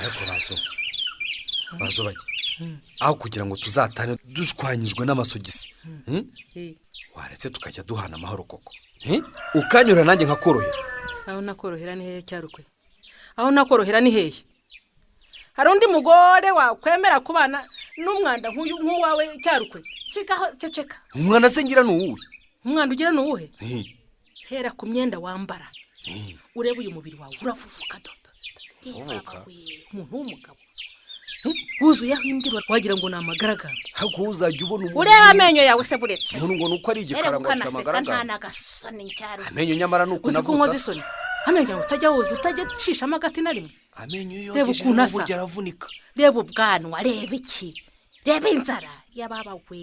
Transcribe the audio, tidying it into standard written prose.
Ariko bazo bazo bajya aho kugira ngo tuzatane dushwanyijwe n'amasogisi. Waretse tukajya duhana amahoro koko? Ukanyura nanjye nkakorohera. Aho nakorohera ni hehe, Cyarukwe? Aho nakorohera ni hehe? Hari undi mugore wakwemera kubana n'umwanda nk'uyu, nk'uwawe, Cyarukwe? Sigaho, ceceka. Umwana se ngira ni uwuhe? Umwanda ugira ni uwuhe? Hera ku myenda wambara, urebe uyu mubiri wawe urafufuka dodo. Uvuka? Umuntu w'umugabo wuzuyeho imbyiro, wagira ngo ni amagaragamba. Ariko uzajya ubona umuntu Ureba amenyo yawe se, buretse. Umuntu ngo ni uko ari igikara, ngo afite Ukanaseka nta amagaragamba. N'agasoni, Cyarukwe. Amenyo nyamara ni uko Uzi ko navutse nkoze asa. isoni? Amenyo yawe utajya woza, utajya ucishamo agati na rimwe. Amenyo iyo Reba yogeje ukuntu rero asa. burya aravunika. Reba ubwanwa, reba iki, reba inzara yababa we.